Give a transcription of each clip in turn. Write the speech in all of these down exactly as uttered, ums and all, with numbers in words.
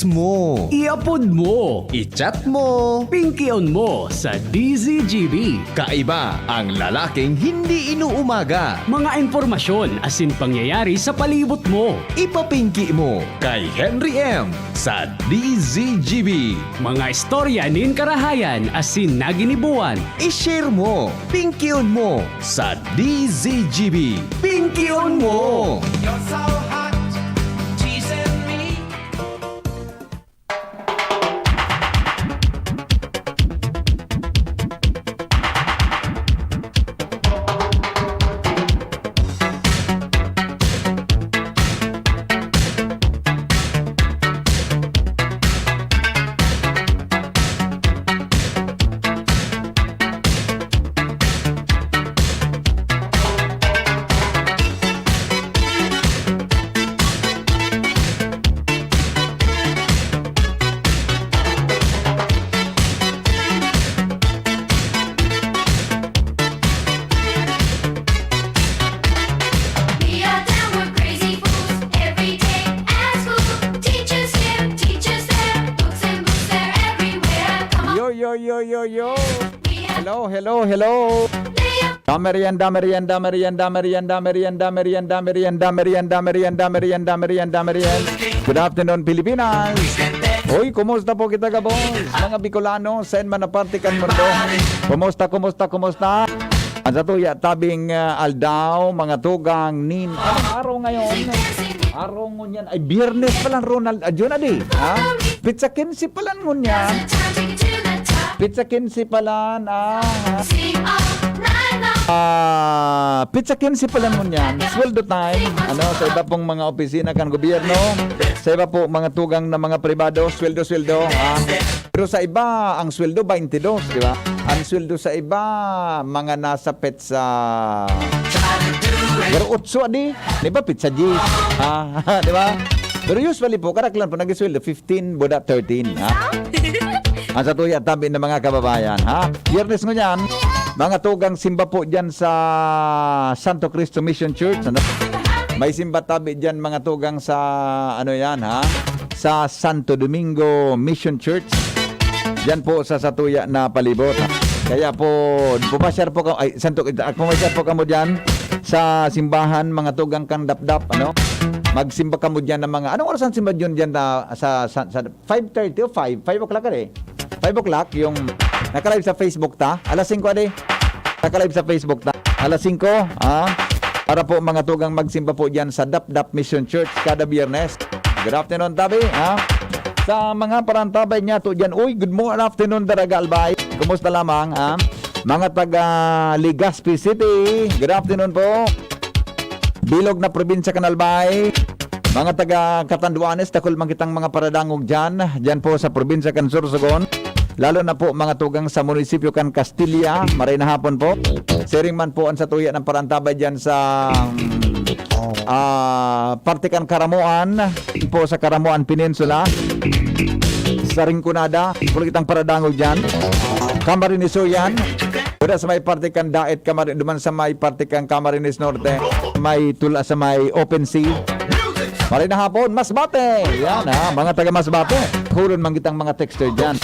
mo. I-upload mo. I-chat mo. Pingkion mo sa D Z G B. Kaiba ang lalaking hindi inuumaga. Mga impormasyon asin pangyayari sa palibot mo. Ipapingki mo kay Henry M sa D Z G B. Mga istorya nin karahayan asin naginibuan. I-share mo, pingkion mo sa D Z G B. Pingkion mo! You're so hot, teasing me. We are downward crazy fools every day at school. Teachers here, teachers there, books and books, they're everywhere. Come on. Yo, yo, yo, yo, yo. We have Hello, hello, hello. Lay up. Damerienda, merienda, merienda, merienda, merienda, merienda, merienda, merienda, merienda, merienda, merienda, merienda, merienda. Good afternoon, Pilipinas. Hoy, kumusta po kita, gabos? Mga Bicolano, saen man na parte kan mundo. Kumusta, kumusta, kumusta? An satuya tabing, ah, aldaw, mga tugang nin, anong araw ngayon? Araw ngunyan ay Biyernes palan, Ronald. Adyo na di, ha? Pitsa quince palan ngunyan. Pitsa quince palan, ah, ha? Ah, pitsa quince palan ngunyan. Sweldo time, ano, sa iba pong mga opisina kan gobyerno, sa iba po mga tugang na mga pribado, sweldo-sweldo, ha? Pero sa iba, ang sweldo, baintidos, di ba? Ang sweldo sa iba, mga nasa petsa, pero otso, di? Di ba, petsa diyes? Ah, di ba? Pero usually po, karaklan po, nag-sweldo, fifteen, boda thirteen, ha? Ang satuya tabi na mga kababayan, ha? Biyernes ngunyan, mga tugang simba po dyan sa Santo Cristo Mission Church, ano? May simba tabi dyan, mga tugang sa, ano yan, ha? Sa Santo Domingo Mission Church. Diyan po sa satuya na palibot, ha? Kaya po, pumasyar po ka-, ay, Santo, ah, pumasyar po kamo diyan sa simbahan, mga tugang kan Dapdap, ano? Magsimba kamo diyan ng mga, anong oras ang simba diyan, diyan na, sa, sa, sa five thirty o five? Five o'clock ka, eh. Five o'clock, yung naka-live sa Facebook ta. Alas singko, ade. Naka-live sa Facebook ta. Alas singko, ha? Para po mga tugang magsimba po diyan sa Dapdap Mission Church kada Biyernes. Good afternoon, tabi, ha? Sa mga parantabay niya to diyan, uy, good mo-, afternoon, Daraga Albay. Kumusta lamang, ha? Mga taga Legazpi City, good afternoon po. Bilog na probinsya kan Albay. Mga taga Catanduanes, dakul man kitang mga paradangog diyan, diyan po sa probinsya kan Sorsogon. Lalo na po mga tugang sa munisipyo kan Castilla, maray na hapon po. Siring man po ang satuya ng parantabay diyan sa, ah, parte kan Caramoan, po sa Caramoan Peninsula, sa Rinconada, dakul kitang paradangog diyan. Camarines Sur yan. Wala sa may parte kan Daet, Camari-, duman sa may parte kan Camarines Norte, may tula sa may open sea. Maray na hapon, Masbate! Yan ha, mga taga Masbate. Hulon man kitang mga texter dyan.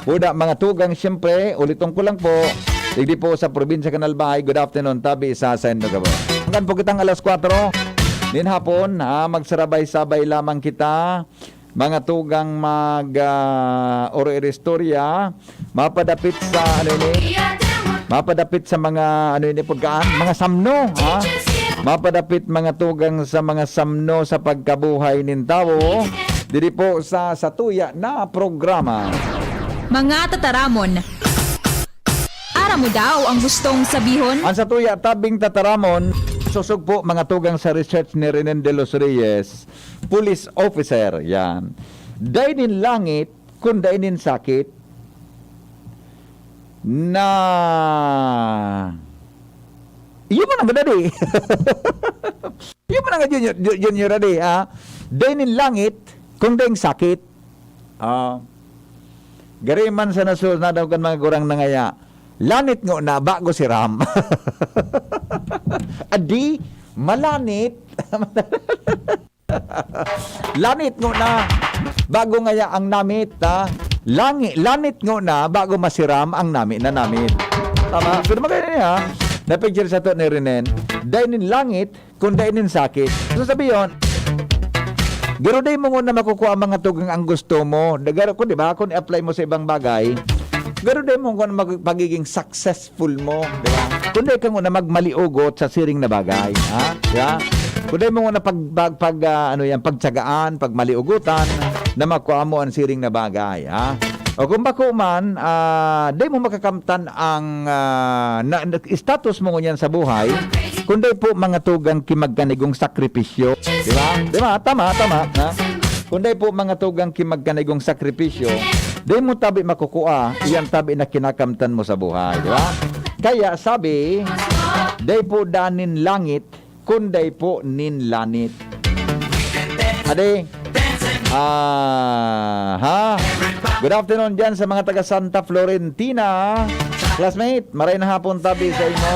Puda, mga tugang, siyempre, uliton ko lang po. Digdi po sa probinsya kan Albay, good afternoon, tabi sa Sendo Gabo. Hanggang po kitang alas kwatro nin hapon, ha, magsarabay-sabay lamang kita. Mga tugang mag, ah, oro-oro istorya, mapadapit sa, ano ini? Mapadapit sa mga, ano ini, pagkaan? Mga samno, ha? Mapadapit, mga tugang, sa mga samno sa pagkabuhay nin tawo. Diri po sa satuya na programa. Mga tataramon. Aram mo daw ang gustong sabihon? Ang satuya tabing tataramon, sosog po, mga tugang, sa research ni Renen de los Reyes, police officer, yan. Dai nin langit, kun dai nin sakit, na iyo man ang gadadi. Iyo man ang junior, junior adi, ha? Dai nin langit, kung daing sakit. Ah, gari man sa nasunod na daw kan mga gurang na ngaya, lanit ngo na, bago si Ram. Adi, malanit. Lanit ngona, bago ngaya ang namit, ha? Langi-, lanit ngona, bago masiram ang nami na namit. Tama? Pero maganda niya, ha? Na-picture sato ni Renen, dai nin langit, kun dai nin sakit. So, sabi yon, garo dai mo ngona makukua ang mga tugang ang gusto mo. Dagaro ko, di ba? Kung i-apply mo sa ibang bagay, garo dai mo ngona mag-, pagiging successful mo, di ba? Kun dai ka ngona magmaliugot sa siring na bagay, ha? Di ba? Kun dai mo ngona pag, pag, pag, ah, ano yan, pagtsagaan, pagmaliugutan, na makua mo ang siring na bagay, ha? O kung bako man, ah, dai mo makakamtan ang, ah, na, na, status mo ngunyan sa buhay, kun dai po mga tugang ki magkanigong sakripisyo. Di ba? Di ba? Tama, tama, ha? Kun dai po mga tugang ki magkanigong sakripisyo, dai mo tabi makukua, iyan tabi na kinakamtan mo sa buhay. Di ba? Kaya sabi, dai po danin langit, kun dai po nin lanit. Ade, ah, ha? Good afternoon dyan sa mga taga Santa Florentina. Classmate, maray na hapon tabi sa imo.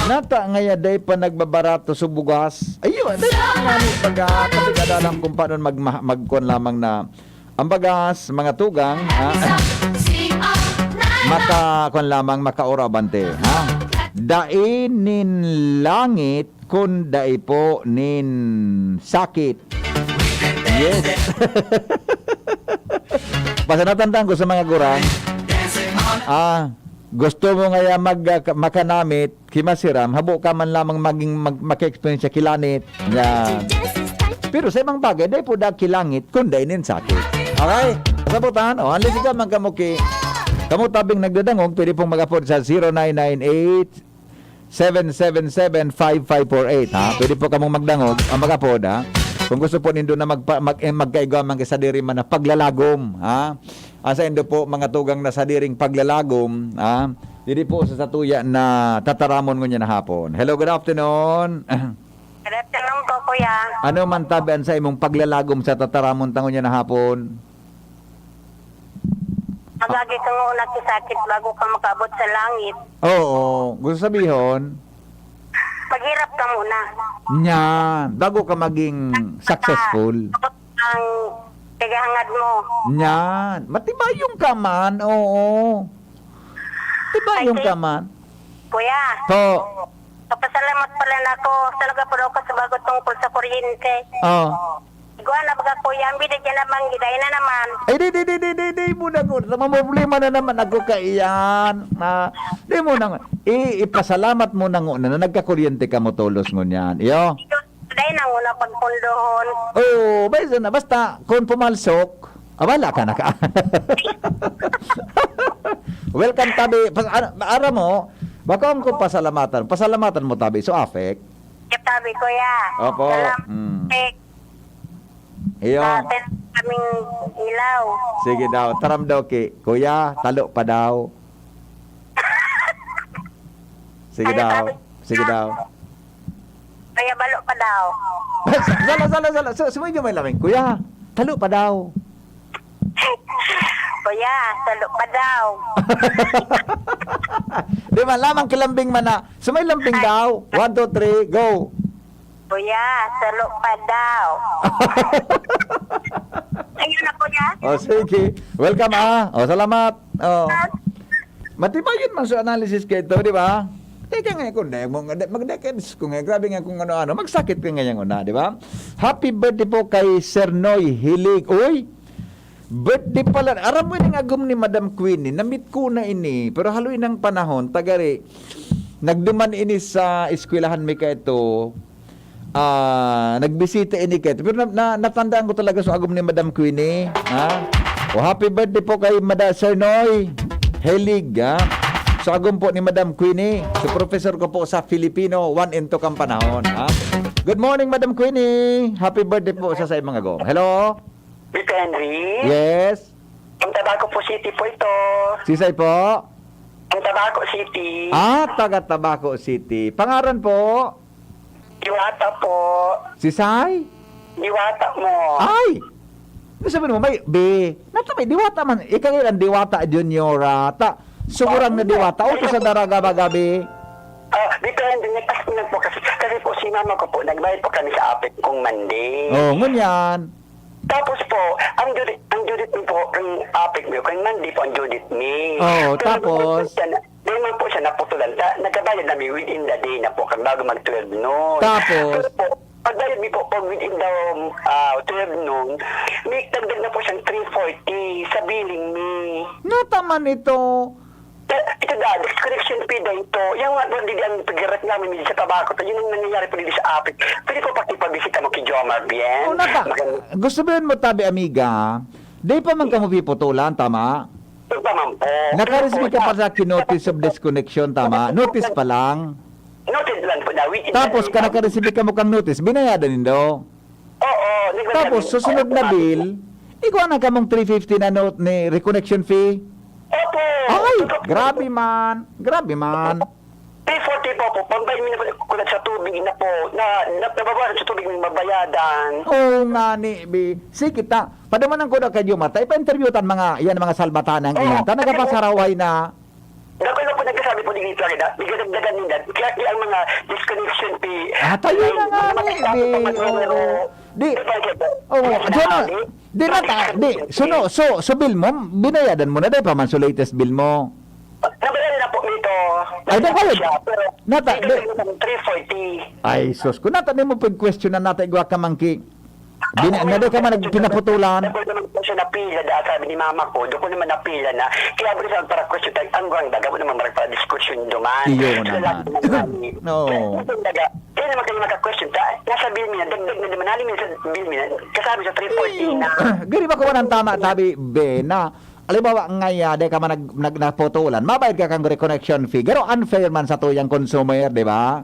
Nata ngaya dai pa nagbabarato sa bugas. Ayun, dai pa nga ni pag-, ah, pagkadalan kung paano magma-, magkuan lamang na ang bagas, mga tugang, ha? Maka, kuan lamang, makaorabante, ha? Dai nin langit kun dai po nin sakit. Yes. Pasanatan ko sa mga gurang. Ah, gusto mo ngaya mag-, makanamit, ki masiram, habo ka man lamang maging mag-, maki-experience sa kilanit. Yan. Pero sa ibang bagay, dai po da kilangit, kun dai nin sakit. Okay? Sabutan, o, anli siya man kamo ki-, kamo tabing nagdadangog, pwede pong mag-apod sa zero nine nine eight, seven seven seven, five five four eight, ha? Pwede po kamong magdangog, ang mag-apod, ha? Kung gusto po nindo na magpa-, mag-, eh, magkaigwa man ki sadiri man na paglalagom, ha? Ang saindo po, mga tugang na sadiring paglalagom, ha? Diri po sa satuya na tataramon ngunyan na hapon. Hello, good afternoon. Good afternoon po, kuya. Ano man tabi an sa imong paglalagom sa tataramon ta ngunyan na hapon? Magagi ka nga unat sa sakit bago ka makaabot sa langit. Oo, gusto sabihon, Maghirap ka muna. Nyan, bago ka maging successful. Ang paghahangad mo. Nyan, matibayong ka man, oo. Tibayong Ay, ka man. Kuya. Po. Papasalamat pala na ako. Talaga po daw ka sa bago tungkol sa kuryente. Oh. Igwa na baga, kuya, ang bida dyan naman, giday na naman. Ay, di, di, di, di, di, di mo na ko. Problema na naman ako kaiyan. Ah, di mo na, i-, ipasalamat mo na nguna na nagkakuryente ka mo tolos ngunyan. Iyo. Dai na nguna pagpundohon. Oo, basta na, basta, kung pumalsok, ah, wala ka na ka. Welcome, tabi. Pas-, ara-, ara mo, baka ang kung pasalamatan, pasalamatan mo, tabi. So, afek. Tabi, kuya. Opo. Salamat. Mm. Eh, Iyo. Atin kaming ilaw. Sige daw, taram daw ki, "Kuya, talo pa daw." Sige Ano daw. sabi? Sige daw. Kaya balo pa daw. Sala, sala, sala. Sa, sa may may laming, "Kuya, talo pa daw." Kuya, talo pa daw. Di ba, lamang kilambing man na. Sa may lambing Ay. daw. One, two, three, go. Kuya, salo pa daw. Ayun na, kuya. O, sige. Welcome, ah. O, salamat. O. Matibayon man sa analysis ka ito, di ba? Teka nga, kung dahil mo nga, magdakits ko nga, grabe nga kung ano-ano, magsakit ka ngayon una, di ba? Happy birthday po kay Sir Noy Hilig. Uy! Birthday pala. Aram mo yung agom ni Madam Queenie, namit ko na ini, pero haloy ng panahon, tagari, nagduman ini sa eskwelahan mi kaito, ah, nagbisita ini kaito. Pero na, na, natandaan ko talaga sa agom ni Madam Queenie, ha? O, happy birthday po kay Mada-, Sir Noy Helig, ha? Sa agom po ni Madam Queenie, sa professor ko po sa Filipino, one and two kang panahon, ha? Good morning, Madam Queenie. Happy birthday po sa, sa mga agom. Hello? Mister Henry? Yes? Ang Tabaco po City po ito. Sisay po? Ang Tabaco City. Ah, taga Tabaco City. Pangaran po? Diwata po. Sisay? Diwata mo. Ay! Ano sabi mo? May B. Nato may Diwata man. Ikaw yun ang Diwata Junior, ah, ta. Sumurang na Diwata. O, to sa Daraga Magabi. Ah, Depende, nag-ask lang po kasi, kasi po si mama ko po, nagbayad po kami sa APEC kung Monday. Oh, ngunyan. Tapos po, ang due date, ang due date mi po, kung APEC mi, kung Monday po ang due date mi. Oh, Pero tapos? Dahil man po siya naputulan, ta, nagkabayad na mi within the day na po, kang bago mag twelve noon. Tapos? Pero po, pagbayad mi po, pag within the, ah, twelve noon, may dagdag na po siyang three forty sa billing mi. Nataman ito. Ta, ito da, disconnection fee da ito. Yung nga po, di ang pagreklamo mi sa tabako, ta, yun ang nangyayari po dito sa APEC. Pwede po pakipabisita mo kay Jomar, bien? Oh, nata-, Maganda. Gusto mo yun mo tabi, amiga? Di pa man kamo piputulan, tama? Ito pa man po. Nakareceive Ito po ka pa na. Sa notice of disconnection, tama? Notice pa lang. Notice lang po na, within Tapos, the ka nakareceive ka mo kang notice, binayadan nindo? Oo, nagbabayad Tapos, po. Susunod na bill, igwa na kamong three fifty na note ni reconnection fee. Opo. Ay, Totoo po. Grabe man. Grabe man. Three forty po po. Pambayad mi na po, kulang sa tubig na po. Na, na, nababawasan sa tubig ng mabayadan. Oo nga ni, bi. Sige ta. Padumanan ko na kay Jomar. Ta, ipa-interview tan mga, yan, mga salbatanan Oo, iyan. Ta, kasi nagapasaraway na. Dako lang po nagkasabi po dito, kaya na, bigyan dagdagan nila. Kaya, kaya ang mga disconnection fee, Ah, tayo ay, na nga mga ni, nagsasabi bi. po, mga numero, Oo. Di, di ba, sir? oo, Yes, Jomar, ma'am. di na ta, di, Disconnection suno, fee. so, so bill mo, binayadan mo na, di pa man, so latest bill mo. Nabayaran na po nito. Ay, nabayad. Siya, pero Nata-, dito di- lang naman, three forty. Ay, sus, kung nata, di mo pag-question na nata, igwa ka man ki-, Bina-, Ako na di ka man naman, nagpinaputulan. Ako naman po siya napila, da, sabi ni mama ko, doon ko naman napila na, kaya ako sa para question, tayo, ang guwang daga mo naman, marag para diskusyon duman. Iyo Kaya naman. Lagi naman kami. No. Kaya, kaya naman kayo maka-question, ta, nasa bill niya, dagdag na naman, halimbawa sa bill niya, kasabi sa three forty na. Gari ba ko walang tama, tabi, be, na, halimbawa, nga, ya, di ka man nag-, nag-, naputulan, mabayad ka kang reconnection fee, pero unfair man sa tuyang consumer, di ba?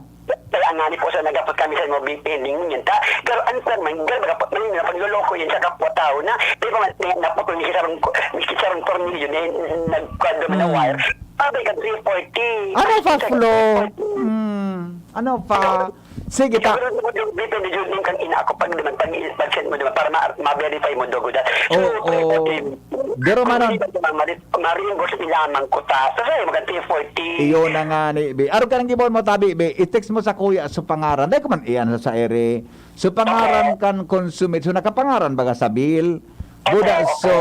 Kaya nga ni po sa nagapot kami sa mga pending ngunyan ta. Pero ang kwan man, grabe ka po, malinaw na pagloloko yan sa kapwa tao na, di ba man, na, naputol ni Sarong, ni Sarong Cornelio na nagkwadro na Hmm. wire. Sabi ka three forty. Ano pa, Sa Flo? three forty. Hmm. Ano pa? Ikaw, Sige, ta- ikaw, ikaw, ikaw, depende yun, yung kang ina ako, pag naman, pag, pag-send mo naman, para ma-, ma-verify mo, dogo, that. So, Oo. three forty. Pero Kung man hindi ba ito, ma-, ma-reimburse nila man ko ta. So, sa'yo, maganda yung forty. Iyo na nga ni, bi. Arog ka nang gibon mo, tabi, bi. I-text mo sa kuya, so pangaran. Dahil ko man iyan sa ere. So pangaran kan consumit. So nakapangaran baga sa bill? Buda Opo, opo. So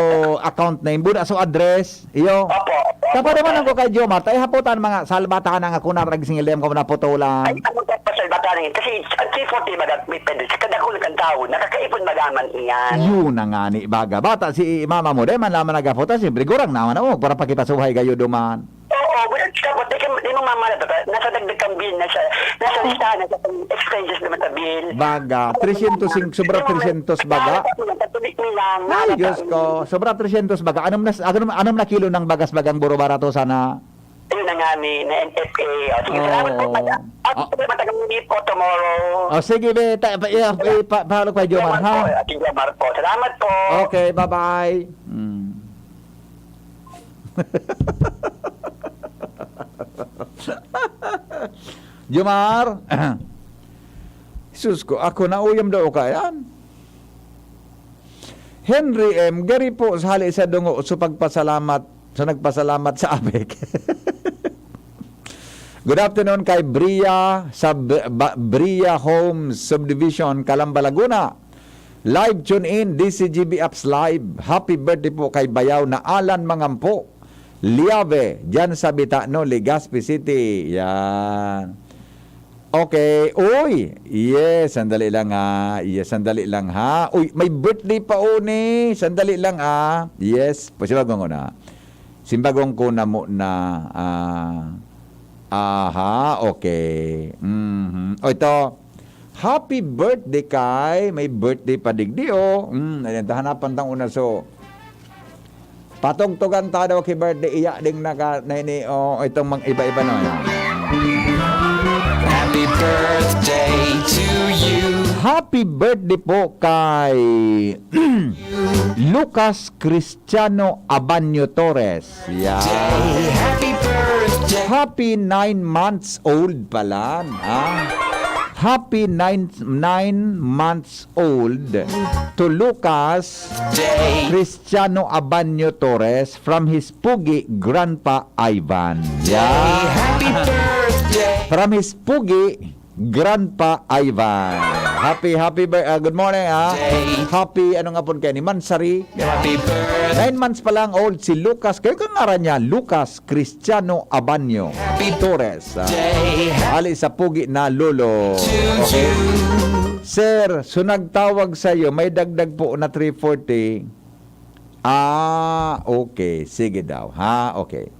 account name. Buda so address. Iyo. Opo, opo, Tapos opo. Naman ako kay Jomar. Tayo haputan mga salbatan ang ako na ragsing ilem ko na putulan. Ay, ano ka pa salbatan yun? Kasi ang three forty, baga, may pwede. Sa kadakul ng tao, nakakaipon magaman iyan. Yun na nga ni, baga. Bata si mama mo, dahil man naman nagaputan, siyempre, gurang naman ako, para pakipasuhay kayo duman. Oo, wala, dapat, di ka, di mo mamala, dapat, nasa dagdag kang bill, nasa, nasa Oo. Listahan, nasa pang expenses naman sa bill. Baga, tresyentos sing-, sobra Di mo tresyentos baga? Nasa tubig nilang, Ay, nasa Diyos ko, sobra tresyentos baga? Anom na, anom, anom na kilo ng bagas bagang buro barato sana. Yun na nga ni, na N F A. O, sige, salamat po, Oo. madam. At Ah. Sige, matagal ulit po tomorrow. O, sige, be, ta-, pa-, i-, i-, pa-, follow pa, Jomar, Jomar ha? Po, Ate Jomar po. Salamat po. Okay, bye-bye. Mm. Jomar. Sus ko, ako na uyam daw ka yan. Henry M, gari po sa hali sa dungo, so pagpasalamat, so nagpasalamat sa APEC. Good afternoon kay Bria sa B-, Ba-, Bria Homes Subdivision, Calamba, Laguna. Live tune in, D C G B Apps Live. Happy birthday po kay Bayaw na Alan Mangampo Liave, dyan sa Bitano, Legazpi City. Yan. Okay. Uy! Yes, sandali lang ha. Yes, sandali lang ha. Uy, may birthday pa uni. Sandali lang ha. Yes, pasibagon ko na. Simbagong ko na muna. Ah, aha, okay. Mhm. O, ito. Happy birthday kay, may birthday pa digdi, oh. Mm, ayan, hanapan tang una, so. Patugtugan ta daw ki birthday, iya ding naka, na ini, oh, itong mga iba-iba na yan. Happy birthday to you. Happy birthday po kay Lucas Cristiano Abanyo Torres. Yan. Happy birthday. Happy nine months old pala, ah. Happy nine, nine months old to Lucas Day. Cristiano Abanyo Torres from his pogi grandpa Ivan. Day. Yan. Happy birthday. From his pogi, Grandpa Ivan. Happy, happy bir- ah, good morning, ah. Happy, ano nga po kayo ni Mansari? Happy birthday. Nine months pa lang old si Lucas. Kayo kang ngaran niya, Lucas Cristiano Abanyo Torres. Ah. Ali sa pogi na lolo. Okay. Sir, so nagtawag sa'yo, may dagdag po na three forty. Ah, okay. Sige daw, ha? Okay.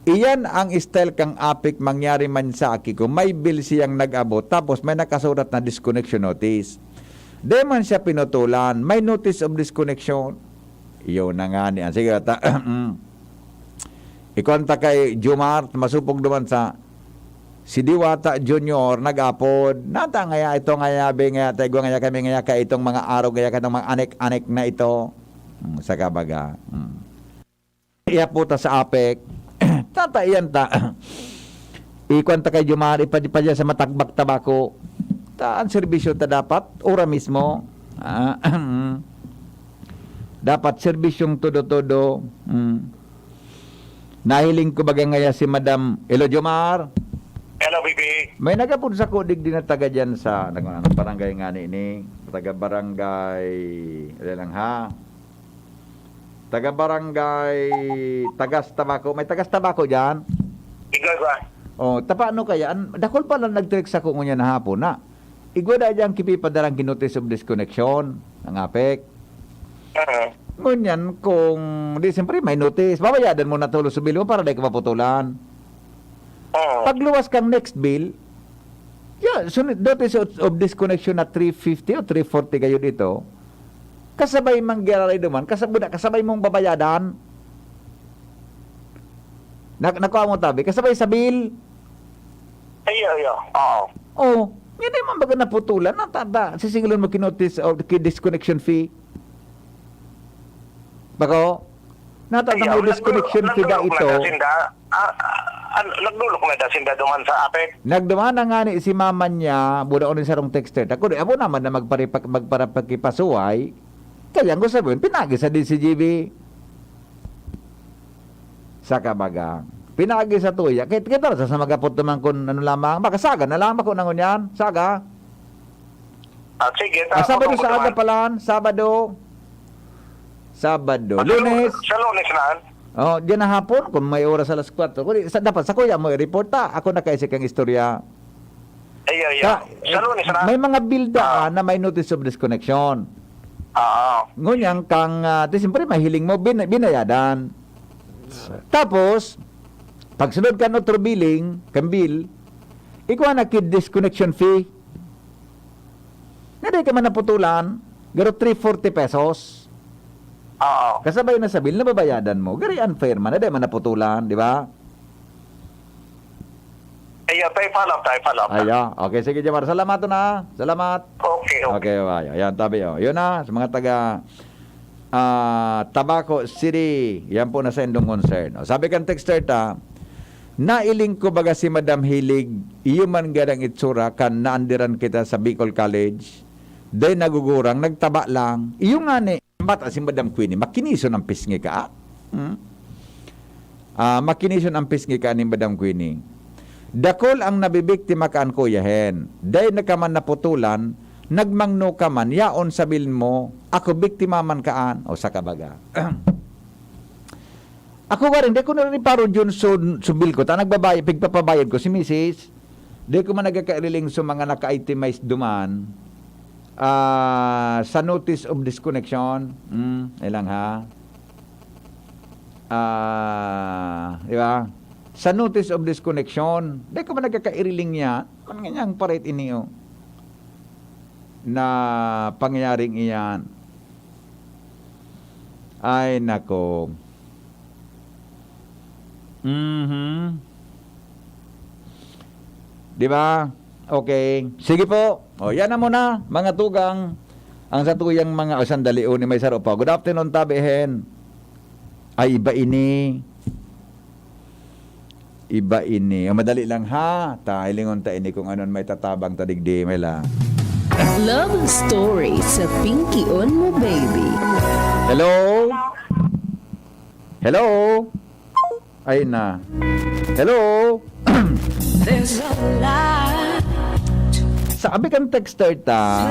Iyan ang style kang Apek, mangyari man sa aki ko, may bill siyang nag-abot, tapos may nakasurat na disconnection notice. Di man siya pinutulan, may notice of disconnection. Iyo na nga ni, ah, sige, ta, mm. Ikuan ta kay Jomar, masupog duman sa si Diwata Junior, nag-apod. Nata ngaya, ito ngaya, be, ngaya, taigwa ngaya kami ngaya, kay itong mga arog ngaya, katong mga anek-anek na ito. Hmm, sa kabaga. Hmm. Ihaputa sa Apek. Tata, iyan ta. Ikuan ta kay Jomar, ipadya sa matagbak tabako. Ta, ang serbisyo ta dapat, ora mismo. Ah, dapat serbisyong todo-todo. Hmm. Nahiling ko baga ngaya si Madam Elo Jomar. Hello, B B. May nagapod sa kudig din na taga dyan sa, nag-, ano, barangay nga ni, ni, taga barangay, wala lang ha. Taga barangay Tagas Tabaco. May Tagas Tabaco dyan? Ikaw ba? Oh, tapa ano kaya? An, dakol pa lang nag-text ako ngunyan na hapon na. Igwa da dyan kipipadarang notice of disconnection, ang Apek. Oo. Ngunyan, kung di, siyempre, may notice. Babayadan mo na tulos sa bill mo para di ka maputulan. Oo. Pagluwas kang next bill, yeah, so, notice of, of disconnection na three fifty o three forty kayo dito, kasabay manggiraray duman, kasabay, kasabay mong babayadan. Na, nakuha mo tabi, kasabay sa bill. Ay, ay, ay. Oo. Oh, hindi man baga naputulan, natata, sisingilan mo kinotis o ki-, disconnection fee. Bako? Natata Ayaw, mo disconnection nagdulok, fee da nagdulok na ito. Da sinda. Ah, ah, an-, nagdulok na da sinda duman sa Apek. Nagduman na nga ni si mama niya, buda ni sarong texter. Ako, di, abo naman na magparipak-, magparapakipasuway. Kaya ang gusto mo yun, pinagi sa D C G B. Sa kabaga. Pinagi sa tuya. Kit-, kita sa, sa magapot naman kung ano lamang. Makasaga na lang ako nangunyan. Saga. Ah, sige, Ah, ta-, Sabado ako sa aga duman. Palan. Sabado. Sabado. Ah, sa Lu-, Lunes. Sa Lunes na. Oh, diyan na hapon, kung may oras alas kwatro. Kundi, sa, dapat sa kuya mo i-report ta. Ako nakaisip kang istorya. Ay, ay, ay. Sa, Sa Lunes na. May mga bilda Ah. na may notice of disconnection. Ah. Ngunyan kang, ah, di siyempre mahiling mo, bin-, binayadan. Tapos, pagsunod kan otro billing, kan bill, ikuha na ki disconnection fee. Na di ka man naputulan, garo three forty pesos. Oo. Kasabay na sa bill, nababayadan mo. Gari unfair man, na di man naputulan, di ba? Ayan, tayo follow up, tayo follow up. Ayan. Okay, sige, Jomar. Salamat na. Salamat. Okay, okay. Okay, bye. Ayan, tabi, oh. Yun na, sa mga taga, ah, Tabaco City, yan po na sa indong concern. Oh, sabi kan texter ta, nailing ko baga si Madam Hilig, iyo man gadang itsura, kan naandiran kita sa Bicol College. Day nagugurang, nagtaba lang. Iyo nga ni, bata si Madam Queenie, makinison ang pisngi ka, ah? Hmm? Ah, makinison ang pisngi ka ni Madam Queenie. Dakul ang nabibiktima kan kuya hen. Dai na ka man naputulan, nagmangno ka man, yaon sa bill mo, ako biktima man kaan, o sa kabaga. Ako nga rin, di ko na rin paro dyan so, so bill ko. Ta nagbabayad, pigpapabayad ko si misis. Di ko man nagkakairiling sa mga naka-itemize duman, ah, sa notice of disconnection. Hmm, ilang ha? Ah, di ba? Sa notice of disconnection, di ko man nagkakairiling niya. Ano nga niyang parit ini, oh? Na pangyayaring iyan. Ay, nako. Mhm. Di ba? Okay. Sige po. O, yan na muna, mga tugang. Ang satuyang mga, o, sandali, o, ni may saro pa. Good afternoon, Tabi Hen. Ay, iba ini. Iba ini. O, madali lang, ha? Ta, hilingon ta ini kung anon may tatabang ta digdi, may la. Love story sa Pinky on mo, baby. Hello? Hello? Ay na. Hello? There's a light. Sabi kan texter ta,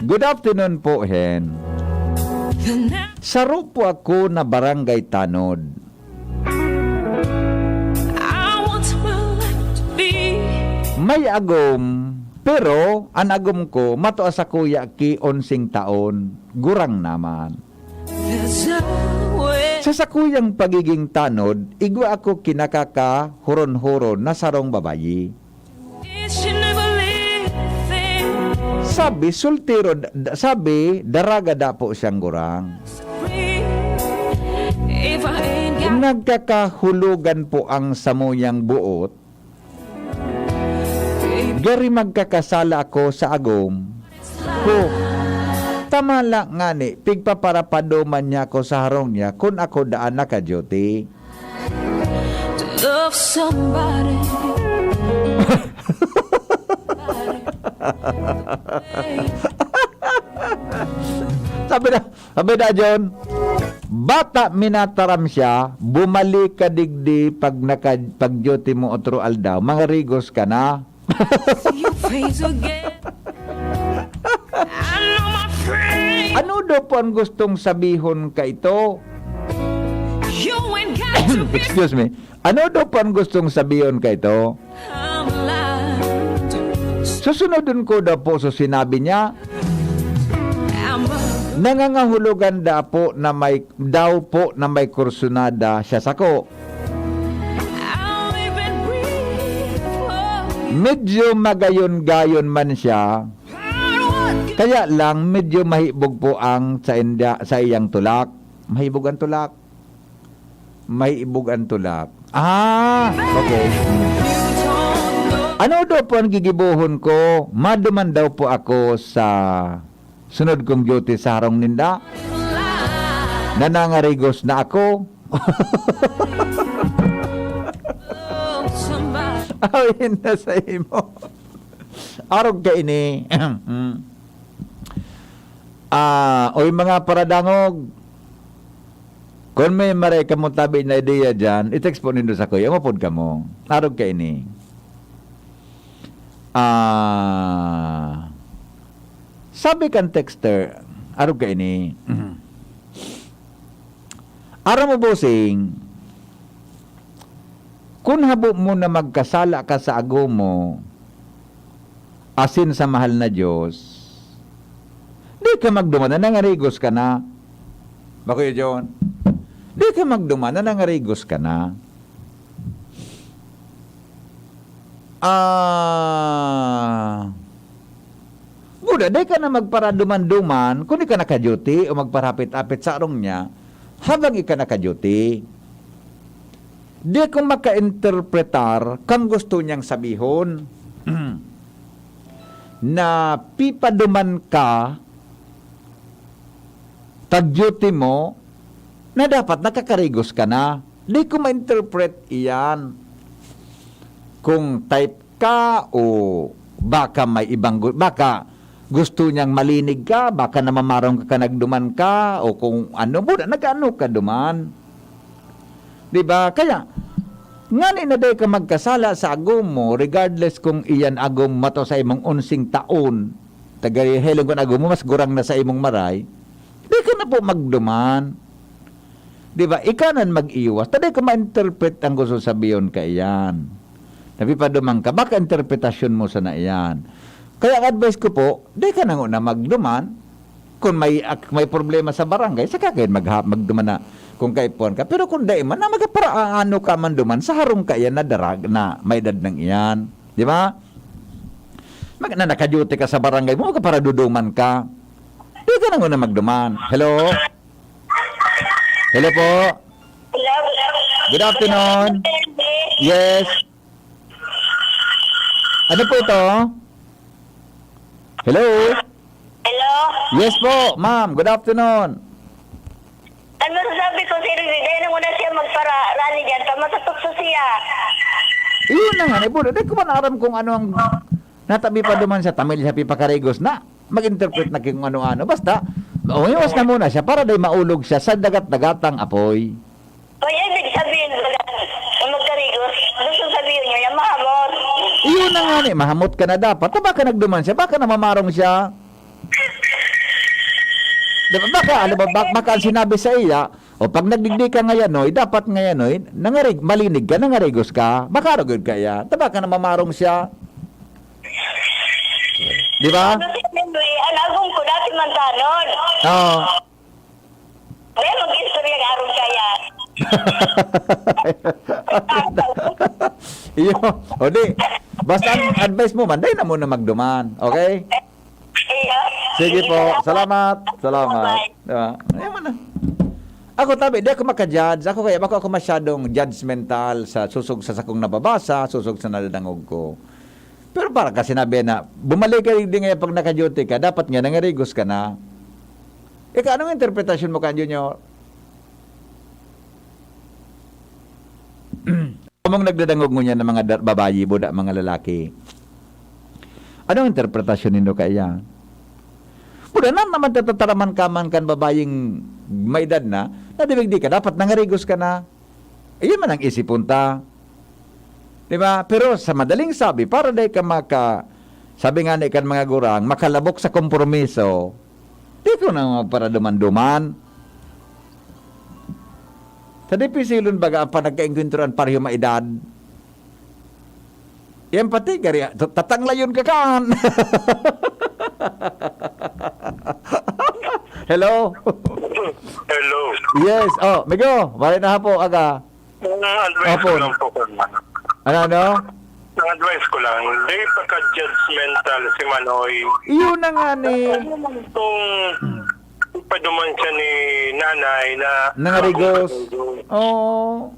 "Good afternoon po, Hen. Saro po ako na barangay tanod. I want my life to be. May agom, pero an agom ko matua sa kuya ki onseng taon, gurang naman." Sa sakuyang pagiging tanod, igwa ako kinakakahuron-huron na sarong babayi. Sabi, soltero, d-, d-, sabi, daraga dapo siyang gurang. Nagkakahulogan po ang samuyang buot. Gari magkakasala ako sa agom ko. Tama lang ngani, pigpaparapaduman niya ako sa harong niya kun ako daan naka-duty. To love somebody. Sabi na, sabi na, John, bata minataram siya, bumalik ka digdi pag naka-, pag-duty mo otro aldaw, mangarigos ka na. Your face again. I know my friend. Ano daw po ang gustong sabihon ka ito? You ain't got to be. Excuse me. Ano daw po ang gustong sabihon ka ito? I'm alive. Susunodon ko daw po sa sinabi niya. I'm a. Nangangahulugan daw po na may, daw po na may kursunada siya sako. Medyo magayon-gayon man siya, kaya lang medyo mahibog po ang sa inda-, sa iyang tulak. Mahibog ang tulak. Mahibog ang tulak. Ah, okay. Ano daw po ang gigibohon ko? Maduman daw po ako sa sunod kong duty sa harong ninda. Nanangarigos na ako. Awin na sa imo. Arog ka ini. Mm. Ah, oy, mga paradangog, kun may maray kamo tabi na ideya diyan, i-text po nindo sakuya. Umapod kamo. Arog ka ini. Ah, sabi kan texter, arog ka ini. Aram mo, bossing, kun habo mo na magkasala ka sa agom mo, asin sa mahal na Diyos, di ka magduman na nangarigos ka na. Ba, Kuya John? Di ka magduman na nangarigos ka na. Ah, buda, dai ka na magparaduman-duman kun ika naka-duty o magparapit-apit sa arong niya habang ika naka-duty. Di ko makainterpretar kang gusto niyang sabihon na pipaduman ka pag-duty mo na dapat nakakarigos ka na. Di ko ma-interpret iyan. Kung type ka o baka may ibang gu-, baka gusto niyang malinig ka, baka namamarong ka, ka nagduman ka, o kung ano mo, nag-ano ka duman. Di ba? Kaya, ngani na dai ka magkasala sa agom mo, regardless kung iyan agom mato sa imong onsing taon, taga-, helong kun agom mo, mas gurang na sa imong maray, di ka na po magduman. Di ba? Ika nan mag-iwas. Ta dai ko ma-interpret ang gusto sabihon kaiyan. Napipaduman ka, baka interpretasyon mo sana iyan. Kaya ang advice ko po, dai ka na nguna magduman. Kung may ak-, may problema sa barangay, saka kayo magha-, magduman na kung kaipuhan ka. Pero kung dai man, na magparaano ka man duman, sa harong ka iyan na darag, na may edad nang iyan. Di ba? Mag-, na naka-duty ka sa barangay mo, magparaduduman ka. Dai ka na nguna magduman. Hello? Hello po. Hello. Good afternoon. Yes. Ano po ito? Hello? Hello? Yes po, ma'am. Good afternoon. Ano sabi ko, sir, dahil nang una siya magpara-rally dyan, tama sa tukso siya. Iyon na nga, ni Budo. Di ko man aram kung ano ang natabi pa duman sa Tamil, sa pipakarigos na. Mag-interpret na kung ano-ano. Basta, umiwas na muna siya para dai maulog siya sa dagat-dagatang apoy. May ibig sabihin ba na kung magkarigos, gusto sabihin niya, yung mahamon. Iyon na nga ni, mahamot ka na dapat. Ta baka nagduman siya, baka namamarong siya. Di ba? Baka, ano ba, bak-, baka ang sinabi sa iya, o pag nagdigdi ka ngayon, oy, dapat ngayon, oy, nangarig-, malinig ka, nangarigos ka, baka rugod ka iya. Ta baka namamarong siya. Di ba? Ano si Henry? Ang agom ko dati man tanon. Oo. Kaya mag-istorya ang arog kaya. Iyo, o di, basta ang advice mo man, dai na muna magduman, okay? Iyo. Sige po, salamat. Salamat. Bye-bye. Di ba? Ayaw mo na. Ako, tabi, di ako maka-judge. Ako kaya, bako ako masyadong judgmental sa susog sa sakong nababasa, susog sa nadadangog ko. Pero para ka sinabi na, bumalik ka di nga pag naka-duty ka, dapat nga nangarigos ka na. Ika, anong interpretasyon mo kan, Junior? Among nagdadangog ngunyan ng mga da-, babayi, buda, mga lalaki. Anong interpretasyon nindo kaiyan? Buda na naman tatataraman ka man kan babaying may edad na, na di ka dapat nangarigos ka na. Iyan man ang isipon ta. Di ba? Pero sa madaling sabi, para dai ka maka-, sabi nga ni kan mga gurang, makalabok sa kompromiso, di ko na magparaduman-duman. Sa dipisilon baga ang panagkaengkwentro an pareho maedad. Yan pati, gari, tatanglayon ka kan. Hello? Hello. Yes. Oh, Migo, maray na hapo, aga. Ang advice ko Apo. lang po, Kuya. Ano, ano? Ang advice ko lang, di pagka-judgmental si Manoy. Iyon na nga ni. Kung ipaduman siya ni nanay na Nangarigos. Oo.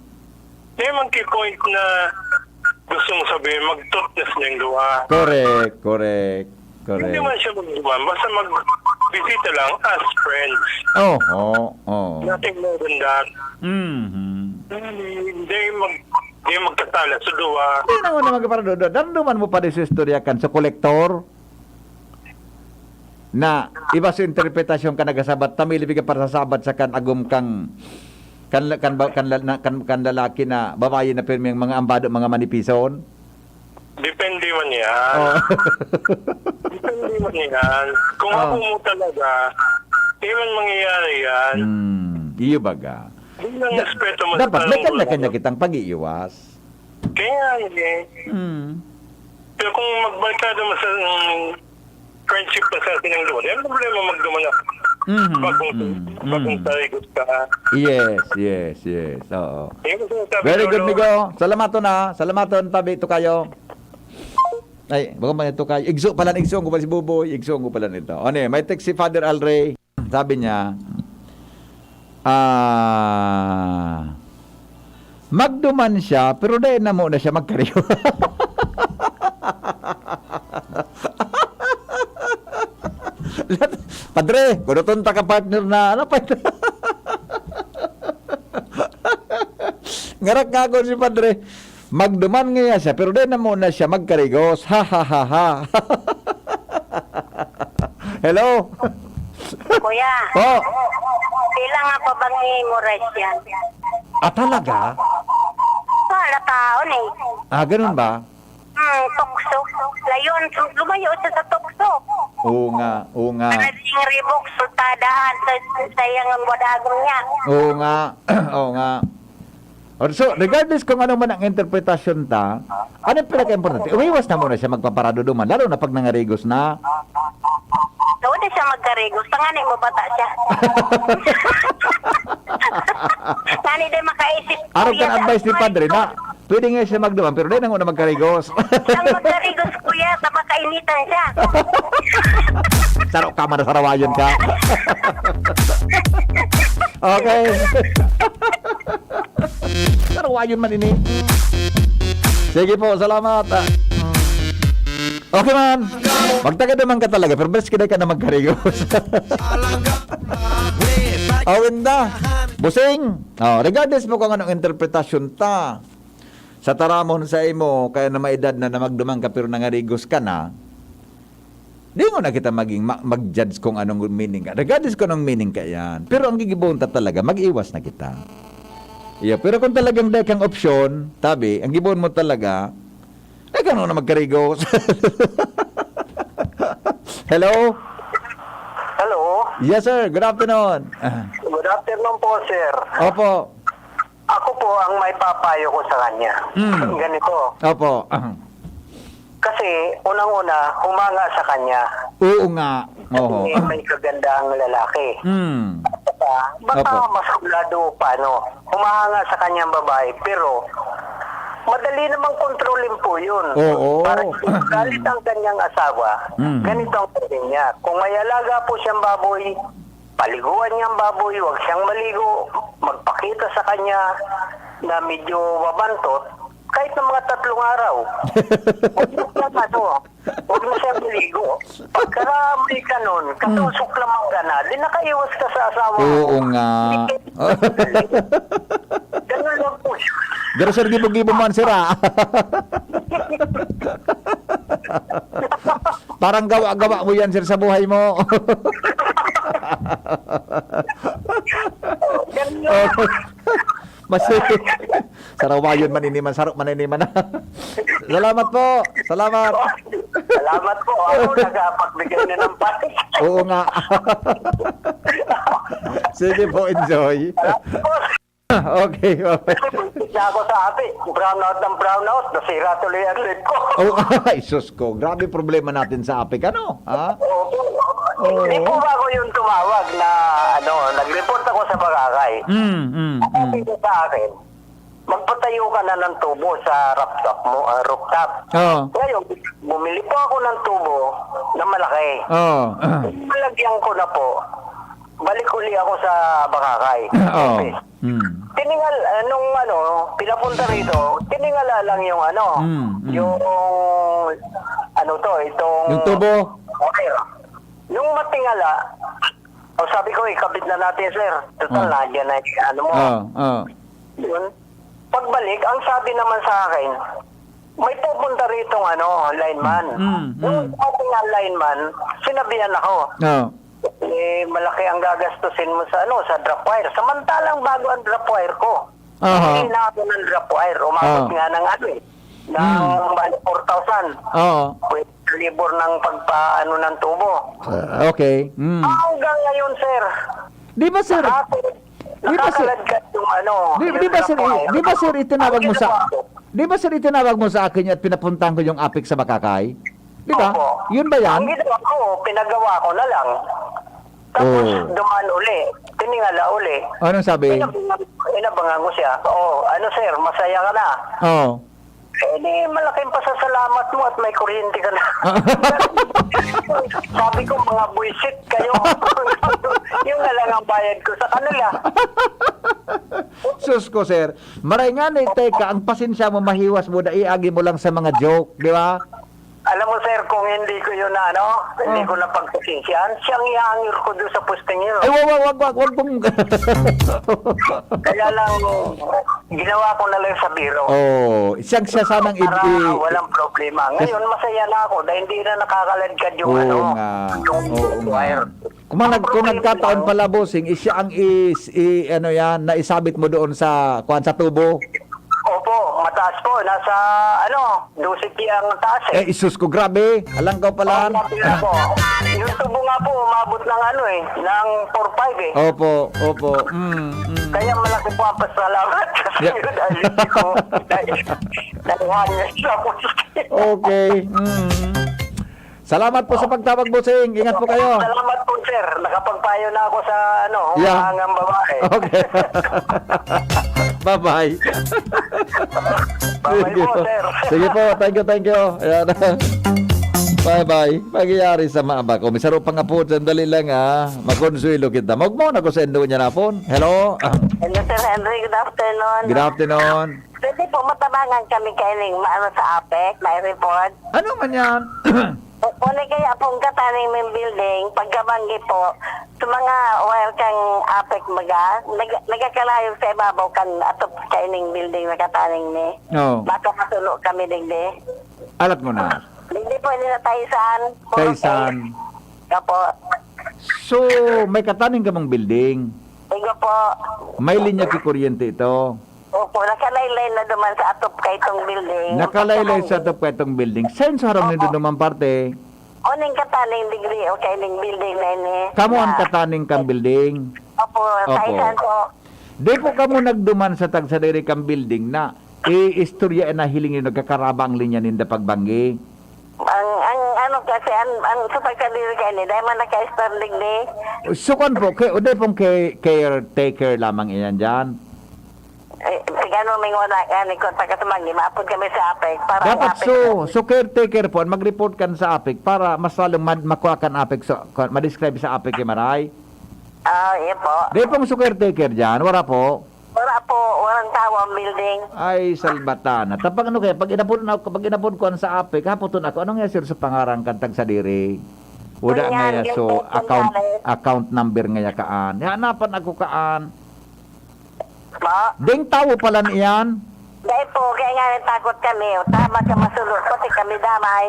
May monkey point na gustong sabihin, magtutnas niyang duha. Correct, correct, correct. Hindi man siya magduman. Basta magbisita lang as friends. Oo, oo. Nothing more than that. Mhm. Hindi mag-, hindi magkasala sa duwa. Hindi naman na magkaparadodon. Naramdaman mo pa rin sa istorya kan sa kolektor? Na iba sa interpretasyon ka nagasabat, tamili biga para sa sabat sa kan agom kang, kan, kan, ba-, kan, la-, na, kan, kan lalaki na babayi na pirmi ang mga ambado, mga manipison? Depende man yan. Oh. Depende man yan. Kung Oh. ako mo talaga, di man mangyayari yan. Hmm, iyo baga. Bilang Da-, respeto mo sa dapat may taong kanya-kanya gulang. kitang pag-iiwas. Kaya nga eh. Hmm. Pero kung magbarkada mo sa, mm, friendship na sa sinanggawan, yan problema magduman na. Mhm, Bagong, mhm, bagong mhm. tayo gusto ka. Yes, yes, yes. Oo. Yan ang sinasabi Very ko, good, no? Migo. Salamaton, ha. Salamaton, tabi, tukayo. Ay, baka man ito kayo. Igso pala, igso ko pala si Buboy. Igso ko pala nito. Ano eh, may text si Father Alray. Sabi niya, ah, magduman siya, pero dahil na muna siya magkariyo. Padre, kunuton ta ka partner na, ano pa ito? Ngarak nga ako si Padre. Magduman ngaya siya, pero dai na muna siya magkarigos. Ha, ha, ha, ha. Hello? Kuya. Po. Pila nga pa bang i-memorize yan? Ah, talaga? Wala taon eh. Ah, ganun ba? Hmm, tukso. Layon, lumayo siya sa tukso. Oo nga, oo nga. Para ding ribok, sultadahan, sa, sa iyang wadagong niya. Oo nga, oo nga. Or so, regardless kung ano man ang interpretasyon ta, ano yung pinaka-importante? Umiwas na muna siya magpaparado duman, lalo na pag nangarigos na. Doon na siya magkarigos. Tangani mo, bata siya. Tani din makaisip. Araw Kuya, kan advice ni sa Padre na, pwede nga siya magduman, pero dai na muna magkarigos. Ang magkarigos, kuya, sa makainitan siya. Saro ka man, sarawayon ka. Okay. Sarawayon man ini. Sige po, salamat. Ah. Okay man. Magtagad naman ka talaga, pero bes, kiday ka na magkarigos. Awin da. Busing. Oh, regardless mo kung anong interpretasyon ta sa taramon sa imo, kaya na maedad na, na magduman ka pero nangarigos ka na, di mo na kita maging ma-, mag-judge kung anong meaning ka. Regardless kung anong meaning ka yan. Pero ang gigibohon ta talaga, mag-iwas na kita. Iyo, pero kung talagang dai kang opsyon, tabi, ang gibohon mo talaga, Eh, gano'n na magkarigos? Hello? Hello? Yes, sir. Good afternoon. Ah, Good afternoon po, sir. Opo. Ako po ang may papayo ko sa kanya. Mm. Ganito. Opo. Ah, Kasi, unang-una, humanga sa kanya. Oo nga. Oho. Kasi may kagandahang lalaki. Mm. Baka, baka Opo. mas kulado pa, no? Humahanga sa kanyang babae, pero madali namang kontrolin po yun. Oo. Para galit ang kanyang asawa, Mm. ganito ang gawin niya. Kung may alaga po siyang baboy, paliguan niya ang baboy, huwag siyang maligo, magpakita sa kanya na medyo mabantot, kahit ng mga tatlong araw. Huwag mo siyang ano, huwag mo siyang maligo. Pagka may kanon, katusok lamang ka na, di nakaiwas ka sa asawa mo. Oo nga. Hindi ka madali. Ganun lang po yun. Pero sir, gibo-gibo man, sir, ah. Parang gawa-gawa mo yan, sir, sa buhay mo. Ganun lang. Mas sarawayon man ini man, sarok man ini man. Salamat po. Salamat. Salamat po. Ako, nakapagbigay na ng panik. Oo nga. Sige po, enjoy. Okay, okay. Isa ako sa api. Brownout ng brownout. Nasira tuloy ang life ko. Oh, ay, sus ko. Grabe problema natin sa apik, ano? Ha? Opo. Oo. Hindi po ba ako yung tumawag na, ano, nag-report ako sa barangay? Mm, mm, Sabi mm. niya sa akin, "Magpatayo ka na ng tubo sa rooftop mo, ah, rooftop." Oo. Ngayon, bumili po ako ng tubo na malaki. Oo. Malagyan ko na po. Balik uli ako sa barangay. Oo. Okay. Mm. Tiningal, ah, nung ano, pinapunta rito, tiningala lang yung ano, Mm, mm. yung, ano to, itong... Yung tubo? Okay. Nung matingala, o sabi ko, "Ikabit na natin, sir. Total, Ah. nandiyan na yung ano mo." Oo, oo. Yun. Pagbalik, ang sabi naman sa akin, "May pupunta ritong ano, lineman." Mm, Nung mm. sabi nga lineman, sinabihan ako. Oo. Eh, malaki ang gagastusin mo sa ano, sa drop wire. Samantalang bago ang drop wire ko. Aha. Hindi na ako ng drop wire. Umabot Ah. nga ng ano eh. Ng Hmm. ano, four thousand. Oo. Pwede libor ng pagpaano ng tubo. Ah, okay. Mm. Hanggang ngayon, sir. Di ba, sir? Ako, Di ba, sir? Nakakalagkat yung ano, Di, yung di ba, sir, drop wire. i- di ba, sir, itinawag Ang mo sa... ginawa ko, Di ba, sir, itinawag mo sa akin at pinapuntahan ko yung apik sa Bakakay? Di ba? Opo. Yun ba yan? Ang ginawa ko, pinagawa ko na lang. Tapos, Oh. dumaan uli. Tiningala uli. Anong sabi? Inabangan, inabangan ko siya. "Oh, ano, sir, masaya ka na?" Oh. Eh, di malaking pasasalamat mo at may kuryente ka na. Sabi ko, "Mga buwisit kayo." Yun na lang ang bayad ko sa kanila. Sus ko, sir. Maray nga ni, teka, ang pasensya mo, mahiwas mo, dai agi mo lang sa mga joke, di ba? Alam mo, sir, kung hindi ko yun na ano, hindi Oh. ko na pagpasensyahan, siyang ihangir ko doon sa posting yun. Ay, wag, wag, wag, wag, wag mong... Kaya lang, ginawa ko na lang sa biro. Oh, siyang siya sanang i-, Para i-, walang problema. Ngayon, masaya na ako dahil hindi na nakakaladkad yung Oo ano, nga. yung Oo nga. wire. Kung, nag, kung Ang nagkataon problema pala, bossing, is siya ang is, i, ano yan, naisabit mo doon sa, kuwan, sa tubo? Opo, mataas po. Nasa, ano, dose pye ang taas eh. Eh, isus ko, grabe. Alangkaw pala. Oo, sabi nga po. Yung tubo nga po, umabot ng ano eh, ng four five eh. Opo, opo. Mm, mm. Kaya malaki po ang pasalamat kasi Yeah. yun, dahil hindi ko, dahil, dahil hangin sa posting. Okay. Mm. Salamat po sa pagtawag, bossing. Ingat po kayo. Salamat po, sir. Nakapagpayo na ako sa, ano, Yeah. humahangang babae. Okay. Bye-bye. Bye-bye Sige po, po. Sir. Sige po. Thank you, thank you. Ayan. Bye-bye. Pagyayari sa maaba ko. May saro pa nga po. Sandali lang, ah. Makonsuelo kita. Magmuna ko sa indo niya na po. Hello? Hello, Sir Henry. Good afternoon. Good afternoon. Pwede po matabangan kami kaining maano sa apek, may report. Ano man yan? Kung kaya pong kataning may building, pagkabanggi po, sa mga wire kang apek baga, nag, nagkakalayo sa ibabaw kan atop kaining building na kataning ni. No. Baka masulo kami digdi. Alat mo na. Hindi po, hindi na Taisan. Puro Taisan. Opo. So, may kataning ka mong building. Igo po. May linya ki kuryente ito. Opo, nakalaylay na duman sa atop kaitong building. Nakalaylay sa atop kaitong building. Sain sa harong nindo duman parte? O, ning kataning digdi, o kay ning building na ini. Kamo ang kataning kan building? Opo, sa Opo. isan po. Di po kamo nagduman sa tagsadiri kan building na iistorya na hiling nindo nagkakaraba ang linya ninda pagbanggi? Ang, ang ano kasi, ang, ang sa tagsadiri kaini, dahil man naka-standing ni. So, kwan po, kay, o di pong kay, caretaker lamang iyan dyan? Eh, sigano may wala ka ni kontak ka sa mangi, maapod kami sa apek para Dapat ang apek so, na- so caretaker po, mag-report kan sa apek para mas lalong mad-, makuha kan apek, so, kwan, ma-describe sa apek yung maray. Ah, iya po. Di pong so caretaker dyan, wala po. Wala po, walang tao ang building. Ay, salbatana. Tapang ano kaya, pag inapod na, pag inapod ko ang sa apek, hapoton ako, anong nga sir sa pangarang kan tagsadiri? Wala Ganyan, nga ya, so, ganyan, account, ganyan. account number nga ya kaan. Hanapan ako kaan. Po? Ding tawo pala niyan. Dahil po, kaya nga natakot kami. O, tama ka masulot, pati kami damay.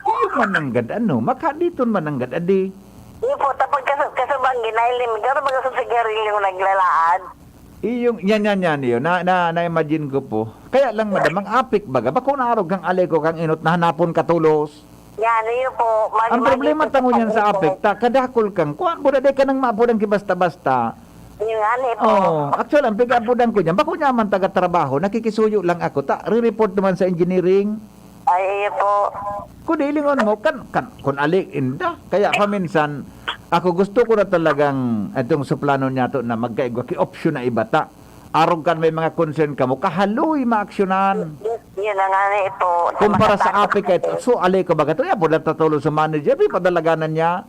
Iyo mananggad ano, makaditon mananggad adi. Iyo po, tapos kasu-, kasubang ginailim, garo baga sa sigarilyo naglalaad. Iyong, yan, yan, yan, iyo. Na, na, na-imagine ko po. Kaya lang, madam, ang apik baga, bako naarog kang alay ko kang inot na hanapon katulos. Yan, iyo po. Mag-, Ang problema mag-, tango niyan sa apik, ta, kadakol kang, kuwan, buda, di ka nang maapod ang kibasta-basta. Yun nga, ni po. Oh, actually, ang pig-aapodan ko niyan, bako niya man taga-trabaho, nakikisuyo lang ako, ta, re-report naman sa engineering. Ay, iyo po. Kung dilingon mo, kan, kan, kun ali, inda. Kaya paminsan, ako gusto ko na talagang, itong suplano niya to na magkaigwa, ki option na iba ta. Arog kan may mga concern ka mo, kahaloy maaksyonan. Yun na nga ni po. Kumpara sa Makatapos apik kay, na po. So, ali ko baga to, ya, po natatulo sa manager, di padalaganan niya.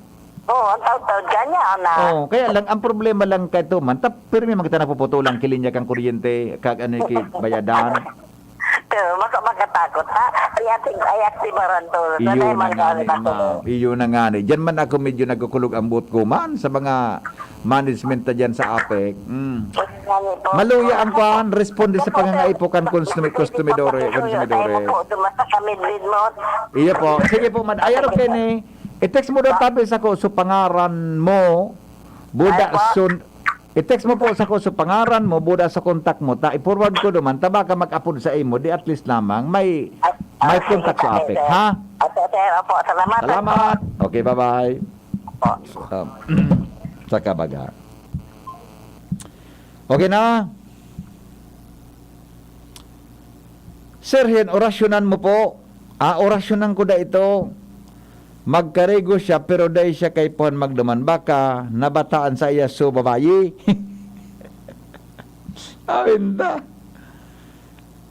Oo, ang taod-taod ka niya, ana. Oh, kaya lang, ang problema lang kay to man, ta, pirmi man kita napuputulang kilinya kang kuryente, kag ano ki bayadan. Pero maka-, makatakot, ha? Ay, ati-, ay, aktibaran to. Iyo Sanay na man nga ka ni, nagkatulog. Ma'am. Iyo na nga ni. Diyan man ako medyo nagkukulog ang buot ko man sa mga management na diyan sa apek. Mm. Nga ni po. Maluya ang kwan, responde sa Opo, pangangaipo kan sir. konsumi-, Opo, konsumidore, sir. konsumidore. Opo, dumasa kami, Dreadmouth. Iyo po. Sige po, mad-, ay, ano, Kenny? I-text mo daw tabi sa ko, so pangaran mo, buda Ay, po. sun-, i-text mo po sa ko, so pangaran mo, buda sa kontak mo, ta i-forward ko naman, ta baka mag-apod sa imo, di at least lamang, may, Ay, may ay, kontak sa ay, apik, sir. ha? Opo, sir. Opo, salamat, Salamat. opo. Okay, bye-bye. Opo. Um, sa kabaga. Okay na? Sir Hen, orasyonan mo po. Ah, orasyonan ko da ito. Magkarigo siya, pero dai siya kaipuhan magduman. Baka nabataan sa iya, so babayi. Awinda.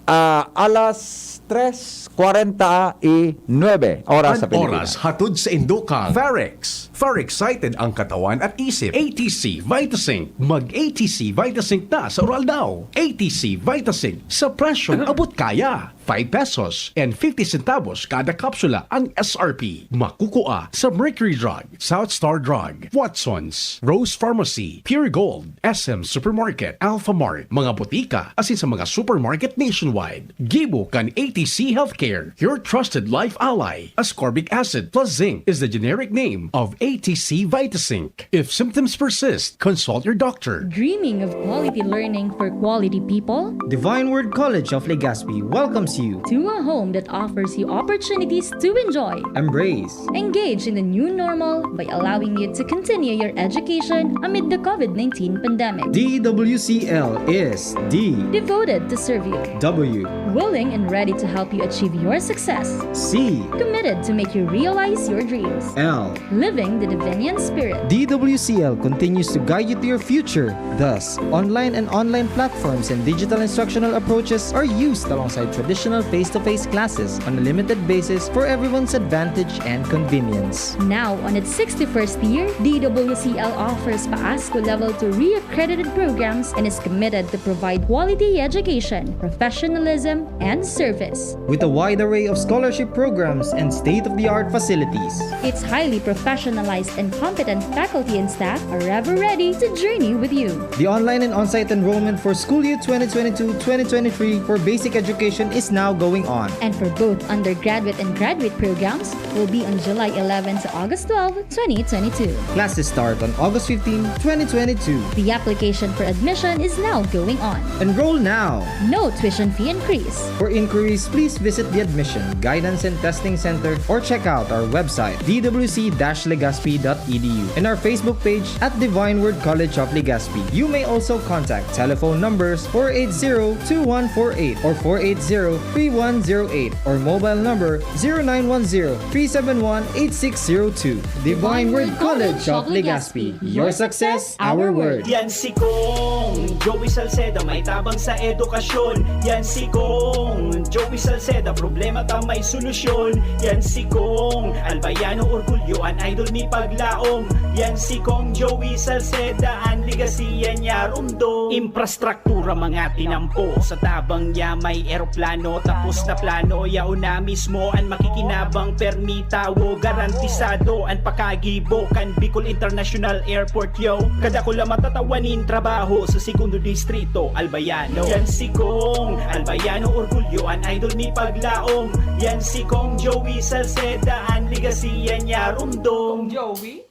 Ah, alas tres kwarenta y nuebe oras sa An Pilipinas. oras hatod sa Indokang Farex. Far excited ang katawan at isip. A T C Vitasync. Mag A T C Vitasync na sa Uraldaw. A T C Vitasync sa presyong abot kaya. Five pesos and fifty centavos kada kapsula ang S R P. Makukua sa Mercury Drug, South Star Drug, Watsons, Rose Pharmacy, Pure Gold, S M Supermarket, Alpha Mart, mga botika, asin sa mga supermarket nationwide. Gibo kan A T C Healthcare, your trusted life ally. Ascorbic acid plus zinc is the generic name of A T C Vitasync. If symptoms persist, consult your doctor. Dreaming of quality learning for quality people? Divine Word College of Legazpi welcomes you. To a home that offers you opportunities to enjoy. Embrace. Engage in the new normal by allowing you to continue your education amid the COVID nineteen pandemic. D W C L is D. Devoted to serve you. W. Willing and ready to help you achieve your success. C. Committed to make you realize your dreams. L. Living the Davinian spirit. D W C L continues to guide you to your future. Thus, online and online platforms and digital instructional approaches are used alongside traditional face-to-face classes on a limited basis for everyone's advantage and convenience. Now, on its sixty-first year, D W C L offers PAASCU Level two re-accredited programs and is committed to provide quality education, professional professionalism, and service. With a wide array of scholarship programs and state-of-the-art facilities. Its highly professionalized and competent faculty and staff are ever ready to journey with you. The online and on-site enrollment for school year twenty twenty-two twenty twenty-three for basic education is now going on. And for both undergraduate and graduate programs will be on July eleven to August twelve, twenty twenty-two. Classes start on August fifteen, twenty twenty-two. The application for admission is now going on. Enroll now. No tuition fee increase. For inquiries, please visit the Admission, Guidance and Testing Center or check out our website, d w c dash legazpi dot e d u, and our Facebook page at Divine Word College of Legazpi. You may also contact telephone numbers four eight zero two one four eight or four eight zero three one zero eight or mobile number zero nine one zero three seven one eight six zero two. Divine Word College of Legazpi. Your success, our word. Yan si Kong Joey Salceda, may tabang sa edukasyon. Yan si Kong Joey Salceda, problema ta may solusyon. Yan si Kong Albayano, orgulyo, an idol mi paglaom. Yan si Kong Joey Salceda, an legasiya niya rumdom. Infrastruktura, mga tinampo, sa tabang niya may eroplano. Tapos na plano, yaon na mismo an makikinabang. Permi tawo, garantisado an pakagibo kan Bicol International Airport, yo. Kadakula matatawa nin trabaho sa segundo distrito, Albayano. Yan si Kong Albayano, orgulyo, an idol mi paglaom. Yan si Kong Joey Salceda, an legasiya niya rumdom. Joey?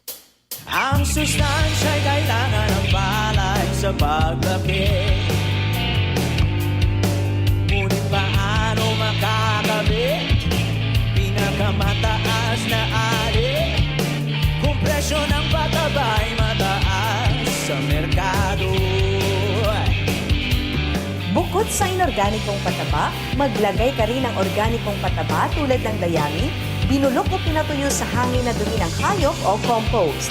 Ang sustansya'y kailangan ng palay sa paglaki. Ngunit paano makakabit? Pinakamataas na ari. Kung presyo ng pataba'y mataas sa merkado. Bukod sa inorganikong pataba, maglagay ka rin ng organikong pataba tulad ng dayami, binulok o pinatuyo sa hangin na dumi ng hayop o compost.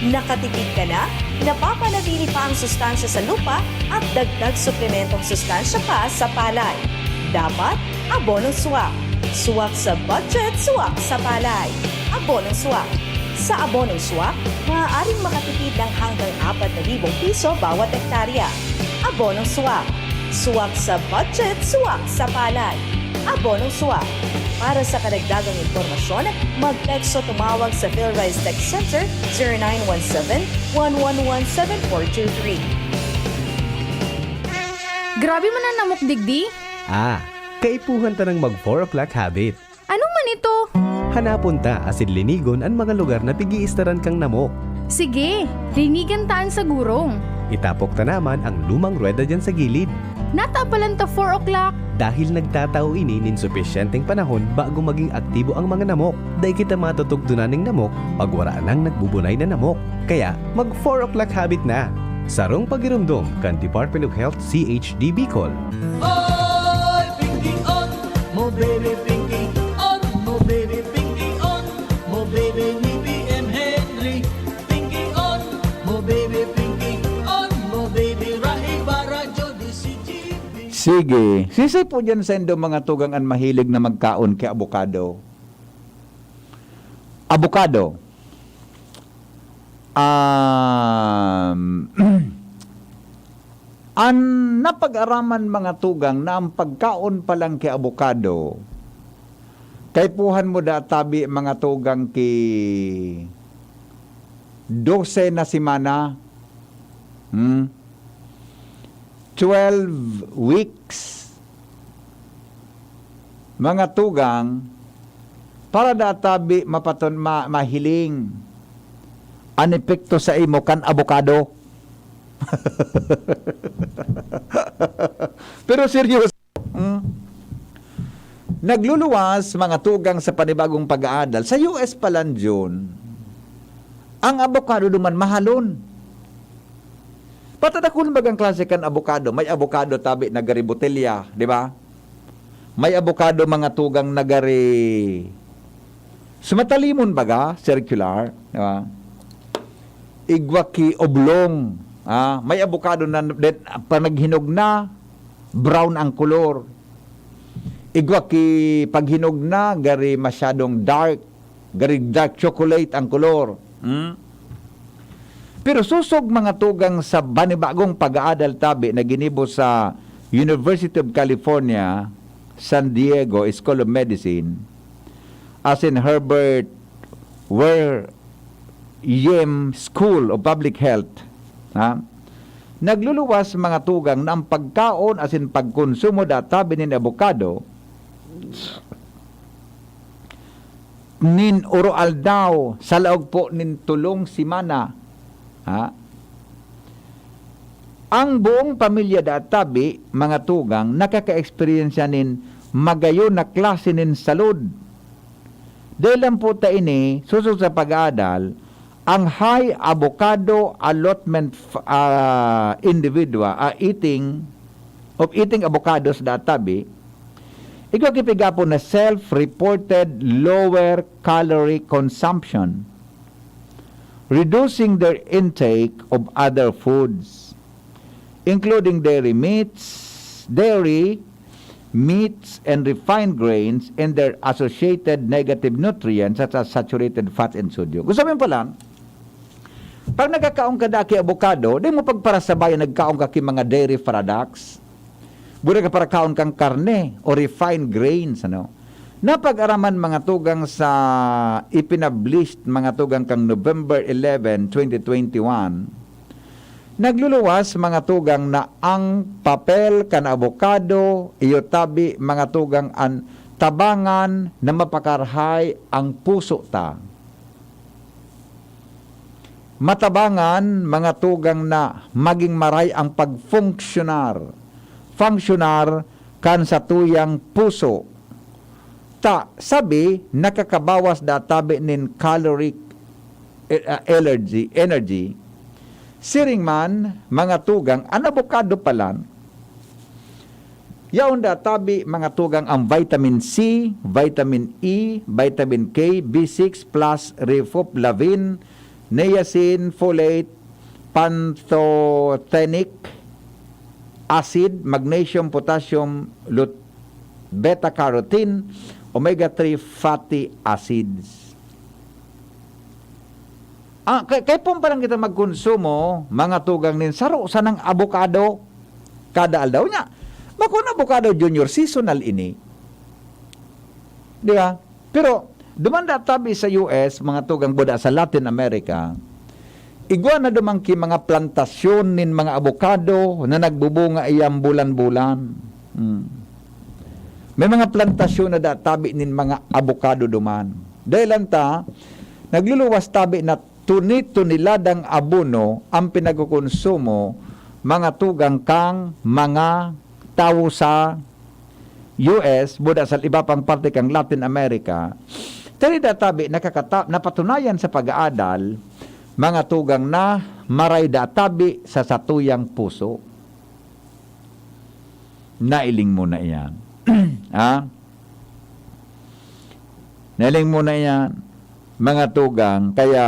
Nakatipid ka na, napapanatili pa ang sustansya sa lupa at dagdag suplementong sustansya pa sa palay. Dapat, abonong swak. Swak sa budget, swak sa palay. Abonong swak. Sa abonong swak, maaaring makatipid ng hanggang apat na libong piso bawat hektarya. Abonong swak. Swak sa budget, swak sa palay. Abonong swak. Para sa karagdagang impormasyon, mag-text o tumawag sa PhilRise Tech Center zero nine one seven, one one one, seven four two three. Grabe man an namok digdi! Ah, kaipuhan ta nang mag four o'clock habit. Ano man ito? Hanapon ta asin linigon an mga lugar na pig-iistaran kan namok. Sige, linigan ta an sagurong. Itapok ta naman ang lumang ruweda diyan sa gilid. Natapalan ta four o'clock. Dahil nagtatao ini nin supisyenteng panahon bago maging aktibo ang mga namok. Dai kita matutugdonan nin namok pag wara nang nagbubunay na namok. Kaya, mag four o'clock habit na! Sarong pagiromdom kan Department of Health C H D Bicol. Oy, Pinky on mo, baby, Pinky on mo, baby, Pinky on mo, baby, ni B M Henry. Pinky on mo, baby, Pinky on mo, baby, Rahi Baradyo, D C G B. Sige. Sisay po diyan saindo, mga tugang, an mahilig na magkaon ki abokado? Abokado. Um, an napag-araman, mga tugang, na ang pagkaon pa lang ki abokado, kaipuhan mo da tabi, mga tugang, ki dose na semana. Hmm? Twelve weeks, mga tugang, para da tabi mapaton-, ma-, mahiling an epekto sa imo kan abokado. Pero seryoso, hmm? Nagluluwas, mga tugang, sa panibagong pag-aadal. Sa U S pa lang, Jun, ang abokado duman mahalon. Patadakul bagang klase kan abokado. May abokado tabi na gari botelya, di ba? May abokado, mga tugang, na gari, sa matalimon baga, circular, di ba? Igwa ki oblong, ah, may abokado na, den, panaghinog na, brown ang kolor. Igwa ki paghinog na, gari masyadong dark, gari dark chocolate ang kolor. Hmm? Pero sosog, mga tugang, sa banibagong pag-aadal tabi na ginibo sa University of California, San Diego School of Medicine, asin Herbert Wiersbe School of Public Health, ha? Nagluluwas, mga tugang, na ang pagkaon asin pagkonsumo databi nin abokado nin oroaldaw sa laog po nin tolong semana, ha? Ang buong pamilya databi, mga tugang, nakaka-eksperyensya nin magayon na klase nin salud. Dahil lang po ta ini, sosog sa pag-aadal, ang high avocado allotment f-, ah, individual, ah, eating, of eating avocados databi, igwa ki pigapon na self-reported lower calorie consumption, reducing their intake of other foods, including dairy meats, dairy, meats, and refined grains and their associated negative nutrients such as saturated fats and sodium. Gusto mo yun pala, pag nagkakaon ka daki avocado, di mo pagparasabayan nagkaon ka ki mga dairy products. Buda ka parakaon kang karne o refined grains, ano? Napag-araman, mga tugang, sa ipinablish, mga tugang, kang November eleven, twenty twenty-one, nagluluwas, mga tugang, na ang papel kan abokado, iyo tabi, mga tugang, an tabangan na mapakarahay ang puso ta. Matabangan, mga tugang, na magin maray ang pagfunksyonar, funksyonar kan satuyang puso. Ta, sabi, nakakabawas databi nin caloric, eh, ah, allergy, energy. Siring man, mga tugang, an abokado palan, yaon databi, mga tugang, ang vitamin C, vitamin E, vitamin K, B six plus riboflavin, niacin, folate, pantothenic acid, magnesium, potassium, lut-, beta-carotene, omega three fatty acids. Ah, kay, kay pong parang kita magkonsumo, mga tugang, nin saro sanang abokado kada aldaw niya. Bakong abokado, Junior, seasonal ini. Di ba? Pero, duman databi sa U S, mga tugang, buda sa Latin America, igwa na duman ki mga plantasyon nin mga abokado na nagbubunga iyang bulan-bulan. Hmm. May mga plantasyon na databi nin mga abokado duman. Dahil lang ta, nagluluwas tabi na tuni-tuniladang abono ang pinagkukonsumo, mga tugang, kang mga tawo sa U S, buda sa iba pang parte kang Latin America, kaya databi nakakata-, napatunayan sa pag-aadal, mga tugang, na maray databi sa satuyang puso. Nailing mo na iyan. Ha? Nailing mo na iyan, mga tugang. Kaya,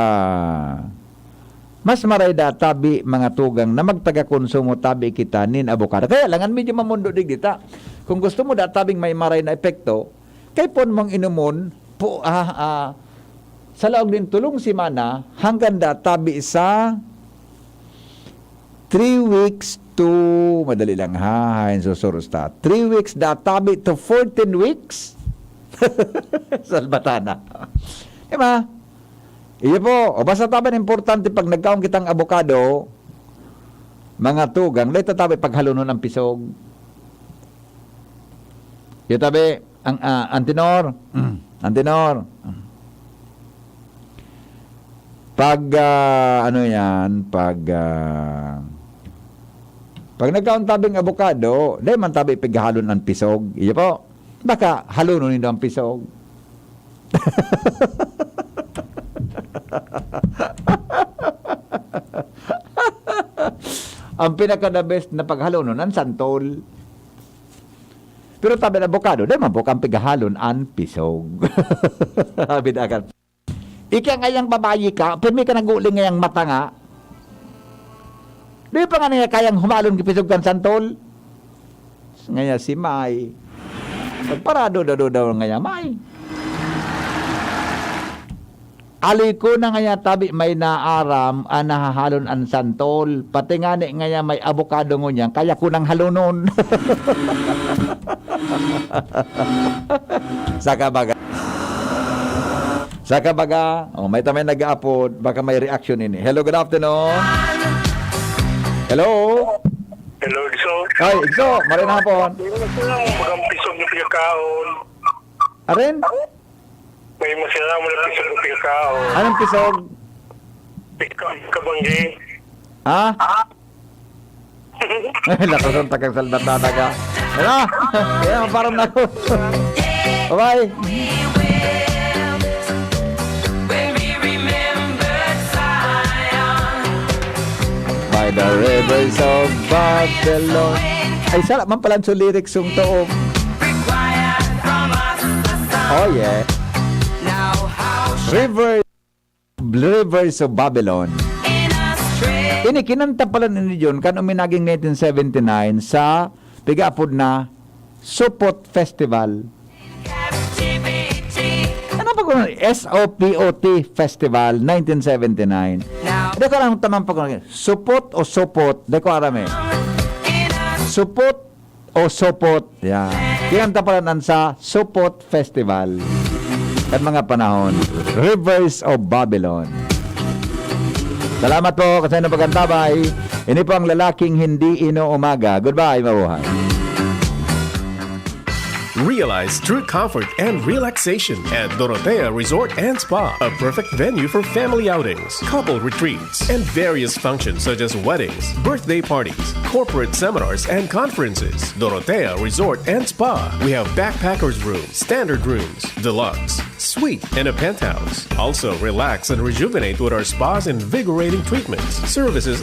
mas maray databi, mga tugang, na magtaga-konsumo tabi kita nin abokado. Kaya lang, an medyo mamondo digdi ta. Kung gusto mo databing may maray na epekto, kay pon mong inumon po, ah, ah, sa laog nin tolong semana, hanggang databi sa three weeks to, madali lang ha, hain susuros ta. Three weeks databi to fourteen weeks. Salbatana. Di ba? Iyo po. O basta tabi na importante pag nagkaon kitang abokado, mga tugang, dahil tatabi paghalonon ang pisog. Iyo tabi, ang, ah, Antinor, Antinor, pag, ah, ano yan, pag, ah, pag nagkaon tabing abokado, dahil man tabi pighalon ang pisog. Iyo po. Baka halonon nindo ang pisog. Ang pinaka-the best na paghalonon, ang santol. Pero tabi na abokado, dahil man po kang pighalon ang pisog. Sabi na kan, ika ngayang babayi ka, pirmi ka naguling ngayang matanga. Di pa nga niya kayang humalon ki pisog kan santol. Ngaya si May. Pagparado daw daw ngaya, May. Aloy ko na ngaya tabi may naaram an nahahalon an santol. Pati ngani ngaya may abokado ngunyan, kaya ko nang halonon. Saka baga. Saka baga. Oh, may tamay nag-aapod. Baka may reaction ini. Hello, good afternoon. Hello? Hello, Igso. Ay, Igso, maray na hapon. Bagang pisog na piyakaon. Aren? May masira mo na pisog na piyakaon. Anong pisog? Pisog kabanggi. Ha? Lakas ang tagang salbat na taga. Hala! Kaya parang nako. Bye-bye. When we remember Zion. By the rivers of Babylon. Ay, sala man pala sa lyrics yung to. Required from us the sun. Oh, yeah. Now how shall River, Rivers of Babylon. in us stray Ini kinanta pala ni John kan uminaging nineteen seventy-nine sa pigaapod na Sopot Festival. captivity. Ano pa kung S O P O T Festival, nineteen seventy-nine? Now Hindi ko alam tamang pag Supot o Sopot. Hindi ko alam eh. in us Supot o Sopot. Yan. Kinanta pala nan sa Sopot Festival. Kan mga panahon. Rivers of Babylon. Salamat po kasi na pag-antabay. Ini po ang lalaking hindi inuumaga. Goodbye, mabuhay. Realize true comfort and relaxation at Dorotea Resort and Spa, a perfect venue for family outings, couple retreats, and various functions such as weddings, birthday parties, corporate seminars, and conferences. Dorotea Resort and Spa. We have backpackers room, standard rooms, deluxe, suite, and a penthouse. Also, relax and rejuvenate with our spa's invigorating treatments. Services